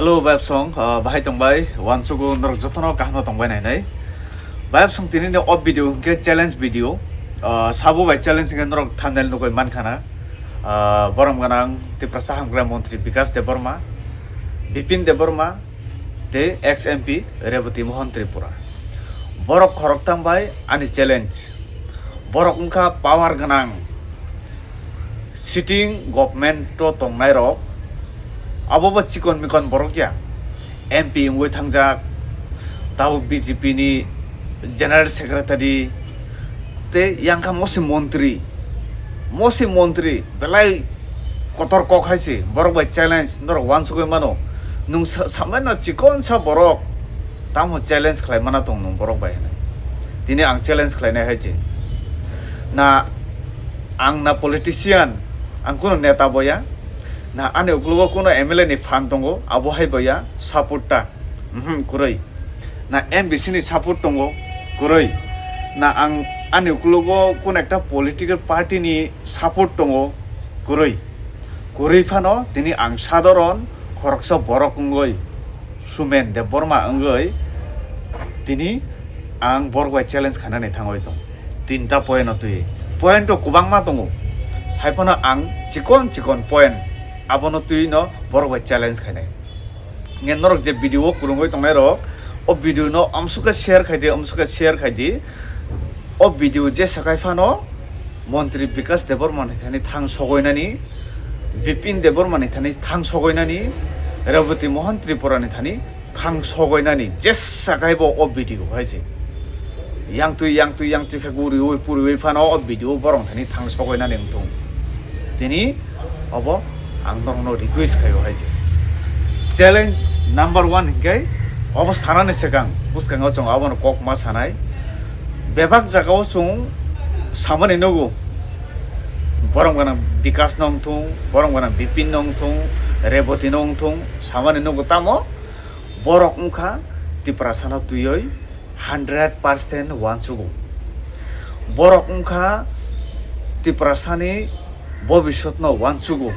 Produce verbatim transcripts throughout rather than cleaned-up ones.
Hello, Bayapsong, ah, bahai tongbai, wansugo norok jotono kaham tongbai nainai. Bayapsong tini ni o video hwnkhe challenge video, ah, sabo bai challenge hwnkhe norok thumbnail nugui mankha na. Ah, borom gwnang Tiprasa hamkrai montri Bikas Debbarma, Bipin Debbarma, tei ex M P Reboti Mohan Tripura. Borok khoroktham bai ani challenge. Borok wngkha power gwnang. Sitting government o tongnai rok, abo bo chikon mikon borok ya, M P wngwi thangjak, tabuk B J P ni general secretary, tei yang kha mosi montri, mosi montri belai kotor kok hai se, borok bai challenge norok wansugwi mano, nwng sa-, samaino chikon sa borok tamo challenge khlai mana tong nwng borok bai hinwi. Tini ang challenge khlainai hai se. Na ang na politician, ang kuno neta boya. Na ani uklogo kuno M L A ni phan tongo, abo hai boya, support ta. Mhm, kwrwi. Na M D C ni support tongo, kwrwi. Na ang ani uklogo kuno ekta political party ni support tongo, kwrwi. Kwrwi phano tini ang sadharon khoroksa borok wngwi, Sumen Debbarma wngwi tini ang borok bai challenge khainani thangwi tong. Tinta point o twi. Point o kwbangma tongo. Hai phano ang chikon chikon point abono twi no borok bai challenge khainai. Nge norok je video o kwrwngwi tongnai rok, o video no amsukhe share khai di, amsukhe share khai di. O video je sakai phano Montri Bikas Debbarma ni thani thang sogoinani, Bipin Debbarma ni thani thang sogoinani, Reboti Mohan Tripura ni thani thang sogoinani jesa kaibo o video hai se. Yang twi, yang twi, yang twi khe guriwi puriwi phano o video borok thani thang sogoinani wngthung. Tini obo ang norokno request khaio hai se. Challenge number one hinkhe obo sanani swkang bwskango chwng abono kok ma sanai. Bebak jagao chwng samani nugo. Borom gwnang Bikas no wngthung, borom gwnang Bipin no wngthung, Reboti no wngthung, samani nugo tamo borok wngkha Tiprasano twiwi hundred percent wansugo. Borok wngkha Tiprasani bobiswtno wansugo.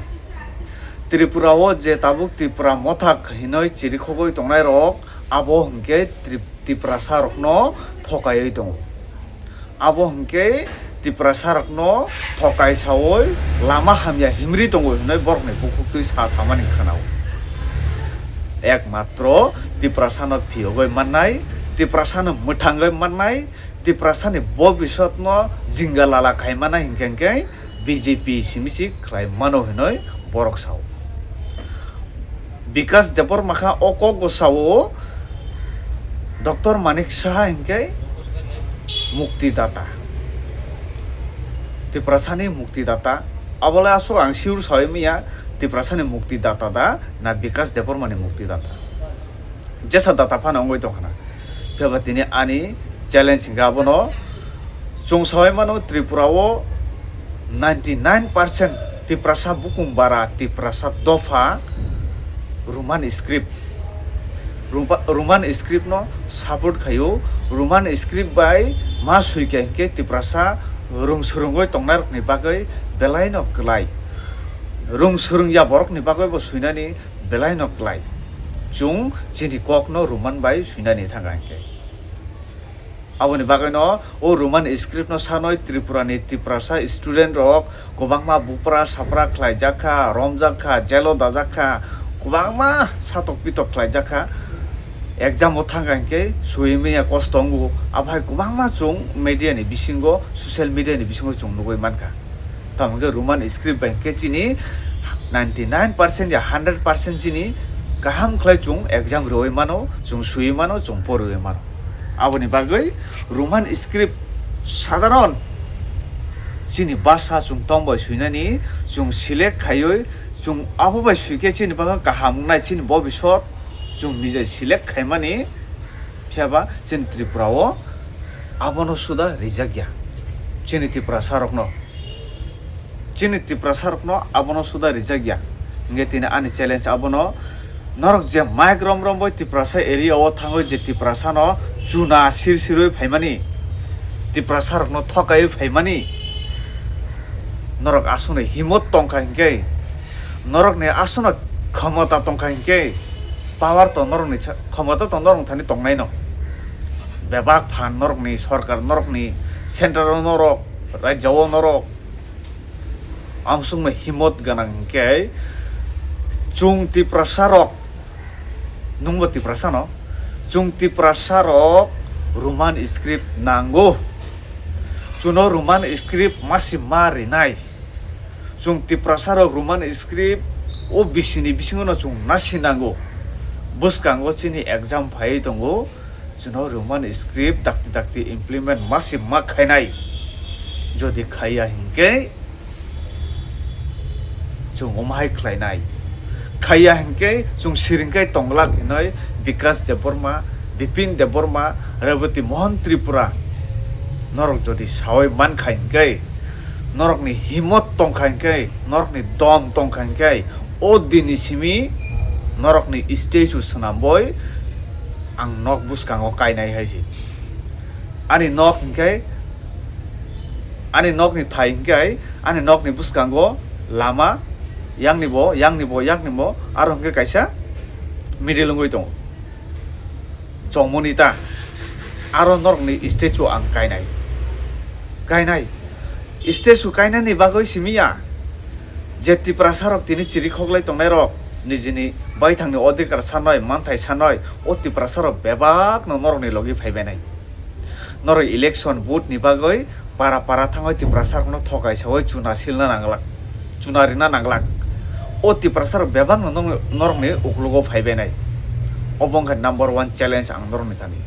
Tripura o je tabuk Tipra mothak hinwi chirikhogwi tongnai rok abo hinkhe Trip-, Tiprasa rokno thokaiwi tongo. Abo hinkhe Tiprasa rokno thokai sawi lama hamya himri tongo hinwi borokni bukhuk twi sa samani khwnao. Ekmatro Tiprasano phiyogwi mannai, Tiprasano mwthangwi mannai, Tiprasani bobiswtno jinga lala khai mana hinkhe hinkhe B J P simi si khlai mano hinwi borok sao. Bikas Debbarma kha o kok bo sao, Doctor Manik Saha hinkhe mukti data. Tiprasani mukti data. Abole aswk ang sure sawi manya Tiprasani mukti data da na Bikas Debbarmani mukti data. Jesa data phano wngwi tongkha na. Phiya ba tini ani challenge hinkhe abono chwng sawi mano Tripura o ninety nine percent Tiprasa bukung bara Tiprasa dopha Roman script. Roman script no support khaio. Roman script bai ma sui kha hinkhe Tiprasa rung swrwngwi tongnai rokni bagwi belai no kwlai. Rung swrwngya borokni bagwi bo suinani belai no kwlai. Chwng chini kok no Roman bai suinani thangkha hinkhe. Aboni bagwi no o Roman script no sanoi Tripura ni Tiprasa student rok kwbangma bupra sapra khlai jak kha, rom jak kha, jail o dajak kha, kwbangma satok pitok khlai jak kha. Exam o thangkha hinkhe sui manya kosto wngo. Aphai kwbangma chwng media ni bisingo, social media ni bisingo chwng nugwi mankha. Tamo hwnkhe Roman script bai hwnkhe chini ninety nine percent ya hundred percent chini kaham khlai chwng exam rwui mano, chwng sui mano, chwng porwi mano. Aboni bagwi Roman script sadharon chini basa chwng tong bai suinani, chwng select khaiwi chwng abo bai suikhe chini bagwi kaham wngnai, chini bobiswt chwng nijai select khaimani. Phiya ba chini Tripura o abono suda rijak ya, chini Tiprasa rokno. Chini Tiprasa rokno abono suda rijak ya. Hingke tini ani challenge abono, norok je mic rom rom bai Tiprasa area o thangwi je Tiprasa no chuna sir sirwi phaimani, Tiprasa rokno thokaiwi phaimani, norok aswkno himot tongkha hinkhe, norokni aswkno khomota tongkha hinkhe, Power to norokni sa-, khomota to norok thani tongnai no. Bebak phan norokni sorkar, norokni center o norok, rajya o norok. Amsukmai himot gwnang hinkhe chwng Tiprasa rok, nwngbo Tiprasa no, chwng Tiprasa rok Roman script nango. Chwngno Roman script masi ma rinai. Chwng Tiprasa rok Roman script o bisini bisingo no chwng nasi nango. Bwskango chini exam phaiwi tongo. Chwngno Roman script dakti dakti implement masi ma khainai. Jodi khaiya hinkhe chwng omo hai khlainai. Khaiya hinkhe chwng siringkai tonglak hinoi Bikash Debbarma, Bipin Debbarma, Rebati Mohan Tripura. Norok jodi sawi mankha hinkhe, norokni himot tongkha hinkhe, norokni dom tongkha hinkhe, o dini simi norokni statue swnamboi ang nok bwskango kainai hai se. Ani nok hinkhe, ani nokni thai hinkhe, ani nokni bwskango lama, yangni bo, yangni bo, yangni bo, aro hinkhe kaisa middle wngwi tongo. Chongmoni ta, aro norokni statue ang kainai. Kainai. Statue kainani bagwi simi ya. Je Tiprasa rok tini chiri khoklai tongnai rok, nijini baithangni odhikar sanoi, manthai sanoi, o Tiprasa rok bebak no norokni logi phaibainai. Norok election vote ni bagwi para para thangwi Tiprasa rokno thokai sawi chuna silna nanglak, chuna rina nanglak. O Tiprasa rok bebak no nong-, norokni uklogo phaibainai. Obo wngkha number one challenge ang norokni thani.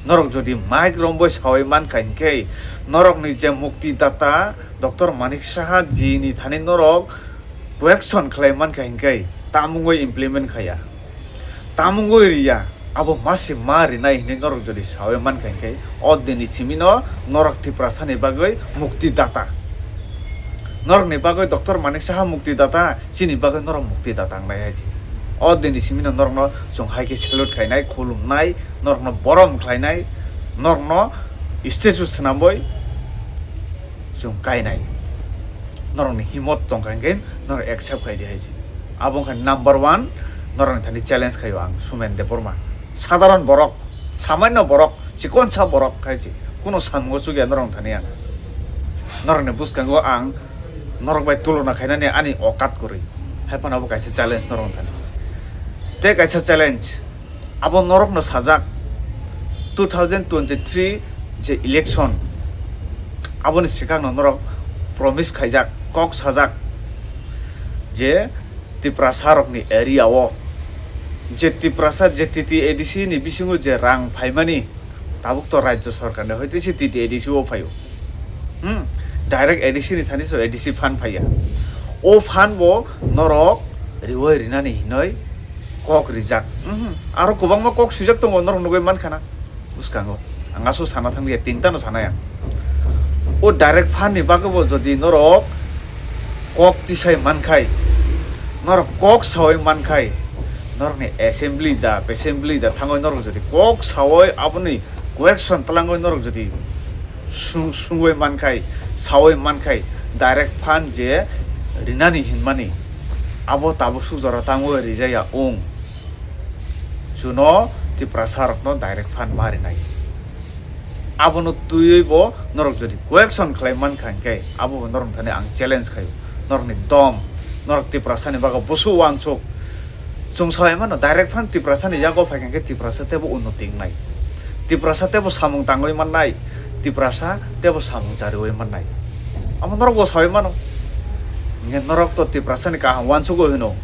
Norok jodi mic romboi sawi mankha hinkhe, norokni je mukti data Doctor Manik Saha ji ni thani norok question khlai mankha hinkhe, tamungoi implement khaiya, tamungoi riya, abo masi ma rinai hinwi norok jodi sawi mankha hinkhe, o dini simino norok Tiprasani bagwi mukti data. Norokni bagwi Doctor Manik Saha mukti data, chini bagwi norok mukti data wngnai hai se. O dini simino norokno chwng hai khe salute khainai, khulumnai, norokno borom khlainai, norokno statue swnamboi chwng kainai. Norokni himot tongkha hinkhe norok accept khai di hai se. Abo wngkha number one, norokni thani challenge khaio ang, Sumen Debbarma. Sadharon borok, samanyo borok, chikonsa borok hai se. Kuno samungo chukya norokni thani ang. Norokni bwskango ang norok bai tulona khainani ani okat kwrwi. Hai phano abo kaisa challenge norokni thani. Tei kaisa challenge, abo norokno sajak, two thousand twenty-three je election, aboni swkangno norok promise khaijak, kok sajak je Tiprasa rokni area o je Tiprasa je T T A D C ni bisingo je rang phaimani, tabuk to rajya sarkar ni hoite se T T A D C o phaio. Hmm, direct A D C ni thani so A D C fund phaiya. O fund bo norok riwai rinani hinoi kok rijak. Mhm. Aro kwbangma kok swijak tongo, norok nugui mankha na. Bwskango. Ang aswk sana thanglia, tinta no sanaya. O direct fund ni bagwi bo jodi norok kok tisai mankhai, norok kok sawi mankhai, norokni assembly da, assembly da thangwi norok jodi kok sawi aboni question twlangwi norok jodi sung-, sungwi mankhai, sawi mankhai, direct fund je rinani hinmani, abo tabuk suk jora tangwi rijaya wng. Chuno Tiprasa rokno direct fund ma rinai. Abono twiwi bo norok jodi question khlai mankha hinkhe, abo bo norok thani ang challenge khaio. Norokni dom, norok Tiprasani bago busu uansuk. Chwng sawi mano, direct fund Tiprasani yago phaikha hinkhe Tiprasa teibo unnoti wngnai. Tiprasa teibo samung tangwi mannai, Tiprasa teibo samung chariwi mannai. Amo norok bo sawi mano. Hinkhe norok to Tiprasani kaham uansukgo hino.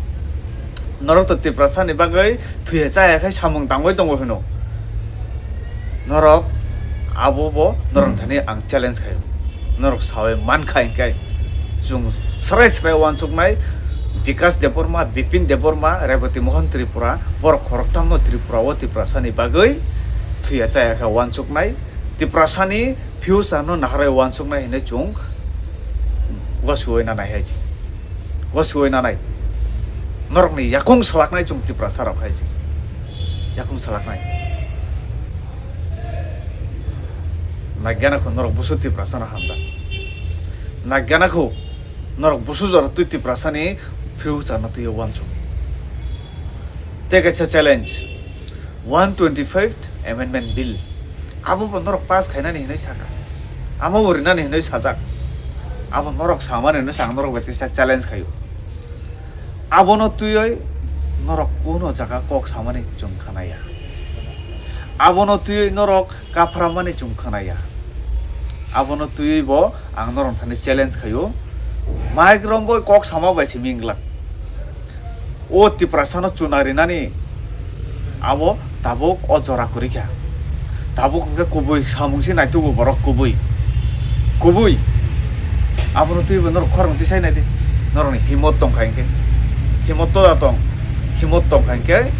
Norok to Tiprasani bagwi thwiya chaya khai samung tangwi tongo hino. Norok abo bo norok thani ang challenge khaio. Norok sawi mankha hinkhe chwng srai srai uansuknai Bikash Debbarma, Bipin Debbarma, Rebati Mohan Tripura, borok khoroktham no Tripura o Tiprasani bagwi thwiya chaya khe uansuknai, Tiprasani future no naharwi uansuknai hinwi chwng uasuwi nanai hai se. Uasuwi nanai. Norokni yakung salaknai chwng Tiprasa rok hai se. Yakung salaknai. Nagyana kho norok busu Tiprasa no hamjak. Nagyana kho norok busu jora twi Tiprasani future no twi uansuk. Tei kaisa challenge, one twenty-fifth Amendment Bill. Abo bo norok pass khainani hinwi sakha. Amo bo rinani hinwi sajak. Abo norok samani hinwi sa ang norok bai teisa challenge khaio. Abono twiwi norok kuno jaga kok samani chwng khanaya. Abono twiwi norok kaphramani chwng khanaya. Abono twiwi bo ang norok thani challenge khaio. Mic rombo kok sama bai simi wngla. O Tiprasano chuna rinani abo tabuk o jora kwrwi kha. Tabuk hwnkhe kubui samung se naitugo borok kubui. Kubui. Abono twiwi bo norok khorang tisai naidi. Norokni himot tongkha hinkhe. Himot toda tong. Himot tongkha hinkhe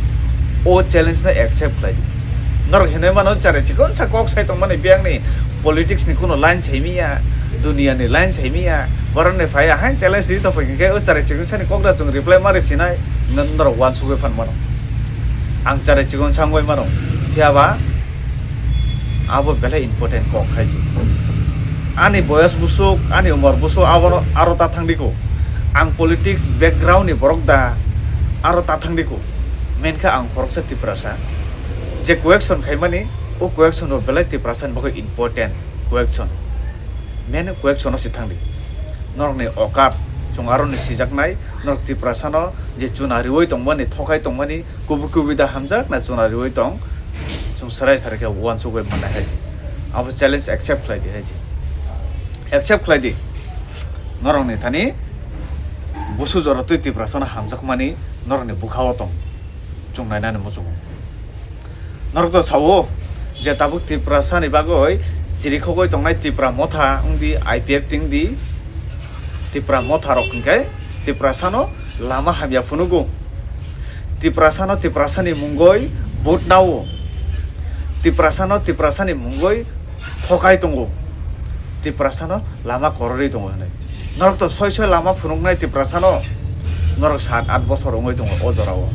o challenge no accept khlai di. Norok hinwi mano chare chikon sa kok sai tongmani biyangni politics ni kuno line saimiya, duniya ni line saimiya, borok ni phaiya hain challenge di tongphai hinkhe o chare chikon sani kok da chwng reply mari sinai norok uansugwi phan mano. Ang chare chikon sangwi mano. Phiya ba abo belai important kok khai se. Ani boyas busuk, ani umor busuk abono aro ta thang di ko. Ang politics background ni borok da aro ta thang di ko. Main khe ang khoroksa Tiprasa. Je question khaimani, o question bo belai Tiprasa ni bagwi important question. Main question o se thang di. Norok ni okat, chwng aro ni sijaknai, norok Tiprasa no je chuna riwi tongmani, thokai tongmani, kubui kubui da hamjak na chuna riwi tong, chwng sarai sarai khe uansugwi mannai hai se. Abo challenge accept khlai di hai se. Accept khlai di. Norok ni thani busu jora twi Tiprasa no hamjakmani norok ni bwkha o tong. Chwng nainani muchungo. Norok to sao je tabuk Tiprasa ni bagwi chirikhogwi tongnai Tipra Motha wngdi, I P F T wngdi. Tipra Motha rok hinkhe Tiprasa no lama hamya phunugo. Tiprasa no Tiprasa ni mungwi vote nao. Tiprasa no Tiprasa ni mungwi thokai tongo. Tiprasa no lama kororwi tongo hinwi. Norok to soi soi lama phunuknai Tiprasa no. Norok sat at bosor wngwi tongo o jora o.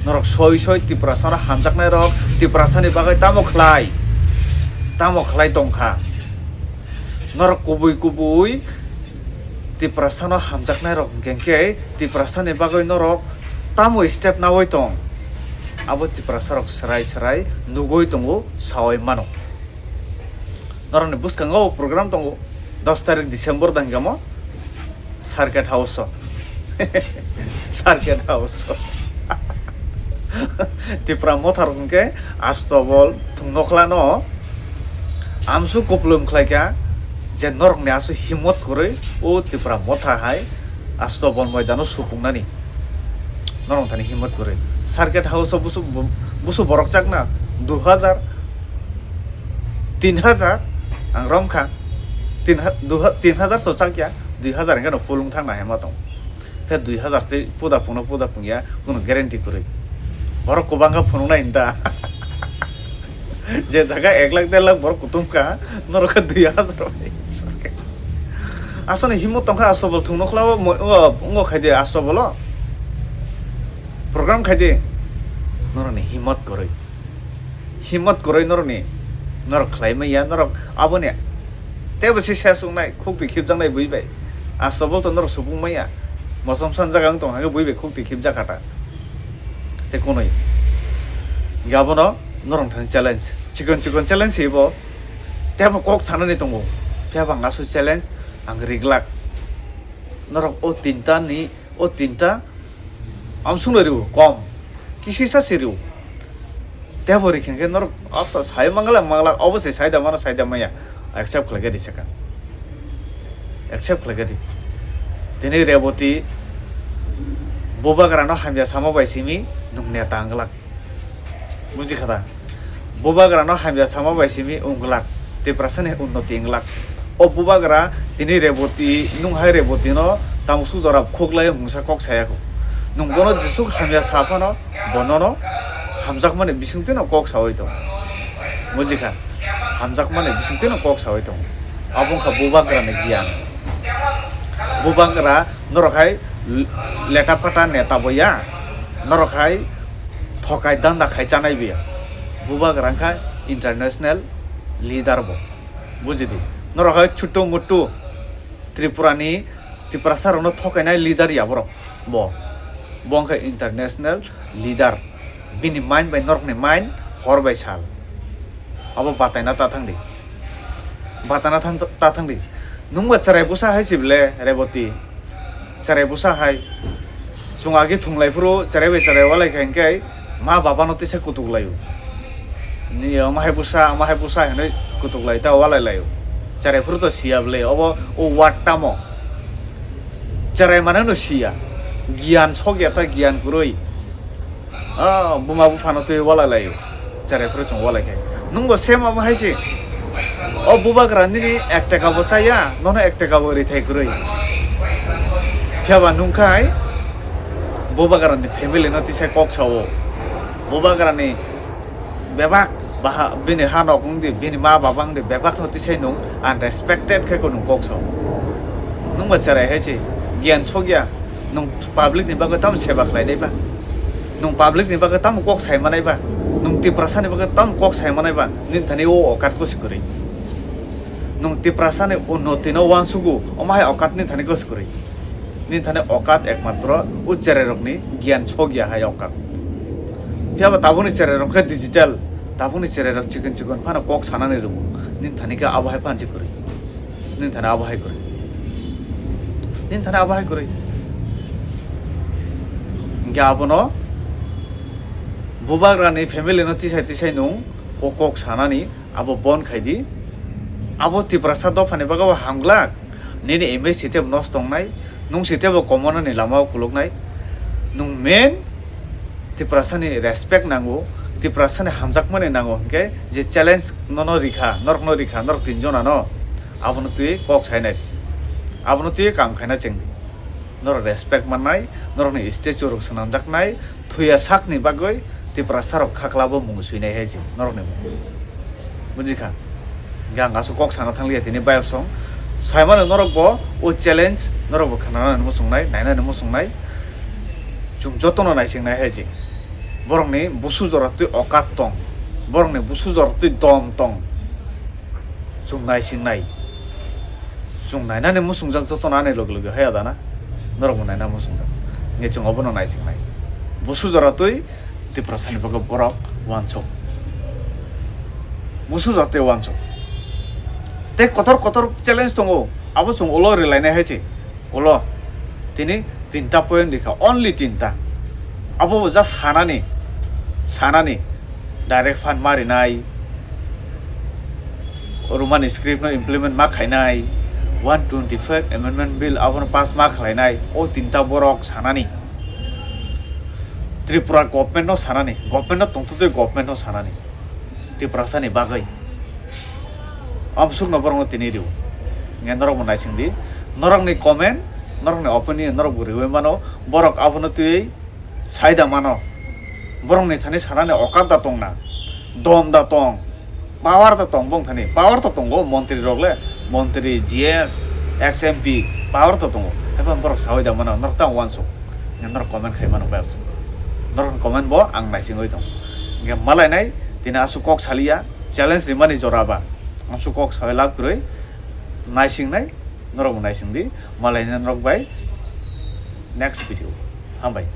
Norok soi soi Tiprasa no hamjaknai rok Tiprasa ni bagwi tamo khlai? Tamo khlai tongkha? Norok kubui kubui Tiprasa no hamjaknai rok hinkhe Tiprasa ni bagwi norok tamo step nawi tong? Abo Tiprasa rok srai srai nugwi tongo, sawi mano. Norokni bwskango program tongo, dos tarik December da hinkhe mo Circuit House o. Circuit House o. Tipra Motha rok hinkhe Astobol Thungnokla no amsu kuplum khlaikha je norokni asu himot kwrwi o Tipra Motha hai Astobol Moidano supungnani. Norok thani himot kwrwi. Circuit House o busu, busu borok chakna dui hajar, tin hajar ang romkha. Tin ha-, dui ha-, tin hajar to chakya, dui hajar hinkhe no full wng thangna hema tong. Khe dui hajar tei puda phunukno puda phungya, kuno guarantee kwrwi. Borok kwbangkha phunuknai hinda. Je jaga ek lakh, der lakh borok kutumkha, norok khe dui hajar bai. Aswkni himot tongkha Astobol Thungnokla o mo-, o, ongo khaide Astobol o. Program khaide. Norokni himot kwrwi. Himot kwrwi norokni. Norok khlai manya, norok aboni teibo se ses wngnai, khuk twi khibjaknai bui bai. Astobol to norok supung manya. Mosom san jaga wng tong hake bui bai khuk twi khibjak kha ta. Tei kunui. Hinkhe abono norok thani challenge. Chikon chikon challenge se bo. Tei bo kok sanani tongo. Phiya bo ang aswk challenge ang riglak. Norok o tinta ni, o tinta amsukno rw kom. Kisisa se rw. Tei bo rikha khe norok o to sai mangala mangala obo se sai da mano sai da maya. Accept khlai khe ri sakha. Accept khlai khe ri. Tini Reboti bubagrano hamya sama bai simi nwng neta wng glak. Buji kha da? Bubagrano hamya sama bai simi wng glak. Tiprasani unnoti wng glak. O bubagra tini Reboti, nwng hai Rebotino tamo sujora khuklai mungsa kok saya kho. Nwng bono jesuk hamya sa phano bo nono hamjakmani bisingtwino kok saui tongo. Buji kha? Hamjakmani bisingtwino kok saui tongo. Abo wngkha bubagrani giyan. Bubagra norok hai l-, leta pata neta bo ya, norok hai thokai danda khai chanai bo ya. Bubagra wngkha international leader bo. Buji di. Norok hai chutto mutto Tripura ni Tiprasa rokno thokainai leader ya borok bo. Bo wngkha international leader, bini mind bai norokni mind hor bai sal. Abo bataina ta thangdi. Bataina thang-, ta thangdi. Nungba cherai bwsa hai sibile Reboti. Cherai bwsa hai. Chwng agi thunglai phuru cherai bai cherai walai kha hinkhe ma baba no tisa kutuk laio. Ni omo hai bwsa, omo hai bwsa hinwi kutuk lai ta walai laio. Cherai phuru to siya bwle obo o word tamo. Cherai mane no siya. Giyan sokya ta giyan kwrwi. Ah, buma buphano twi walai laio. Cherai phuru chwng walai khe. Nungbo same abo hai se. O bubagra nini ek taka bo chaya, nono ek taka bo rithai kwrwi. Phiya ba nungkhai bubagra ni family no tisai kok sao. Bubagra ni bebak baha bini ha nok wngdi, bini ma baba wngdi, bebak no tisai nung unrespected khe ko nung kok sao. Nungba cherai hai se. Giyan sokya. Nung public ni bagwi tamo seba khlai nai ba? Nung public ni bagwi tamo kok sai manai ba? Nung Tiprasa ni bagwi tamo kok sai manai ba? Nini thani o okat kosi kwrwi. Nung Tiprasa ni unnoti no uansugo, omo hai okat nini thani kosi kwrwi. Nini thani okat ekmatro o cherai rok ni giyan sokya hai okat. Phiya ba tabukni cherai rok khe digital, tabukni cherai rok chikon chikon phano kok sanani rwgo. Nini thani khe abo hai phansi kwrwi. Nini thani abo hai kwrwi. Nini thani abo hai kwrwi. Hinkhe abono bubagra ni family no tisai tisai nung o kok sanani abo bon khai di. Abo Tiprasa dopha ni bagwi hamglak. Nini image sitebo nosto wngnai. Nung sitebo komonani lama o kuluknai. Nung main Tiprasa ni respect nango, Tiprasa ni hamjakmani nango hinkhe je challenge nono rikha, norokno rikha, norok tin jona no, abono twi kok sainai di. Abono twi kam khaina chengdi. Norok respect mannai, norokni statue rok swnamjaknai, thuya sakni bagwi Tiprasa rok khaklabo mung swinai hai se norokni mung. Bujikha? Hinkhe ang aswk kok sana thangliya tini bayapsong. Saimano norokbo o challenge norokbo khnanani muchungnai, nainani muchungnai. Chwng jotono naisingnai hai se. Borokni busu jora twi okat tong. Borokni busu jora twi dom tong. Chwng naisingnai. Chwng nainani muchungjak jotono ani loge loge haya dana. Norokbo naina muchungjak. Hinkhe chwng obono naisingnai. Busu jora twi Tiprasani bagwi borok uansuk. Busu jora twi uansuk. Tei kotor kotor challenge tongo. Abo chwng ulo rwlainai hai se. Ulo tini tinta point rikha, only tinta. Abo bo just sanani, sanani, direct fund ma rinai, Roman script no implement ma khainai, one twenty five amendment bill abono pass ma khlainai, o tinta borok sanani. Tripura government no sanani, government no tongtwtwi government no sanani. Tiprasani bagwi. Amsukno borokno tini rw. Hinkhe norokbo naising di. Norokni comment, norokni opinion norokbo rwwi mano. Borok abono twiwi saida mano. Borokni thani sanani okat da tongna. Dom da tong. Power da tong bong thani. Power to tongo montri rok le. Montri, G S, ex M P, power to tongo. Haiphano borok sawi da mano. Norok tamo uansuk. Hinkhe norok comment khai mano bai. Norokni comment bo ang naisingwi tong. Hinkhe malainai tini aswk kok saliya. Challenge rimani jora ba. Amsuk kok sawi lab kwrwi naisingnai, norokbo naising di, malainai norok bai next video. Hambai.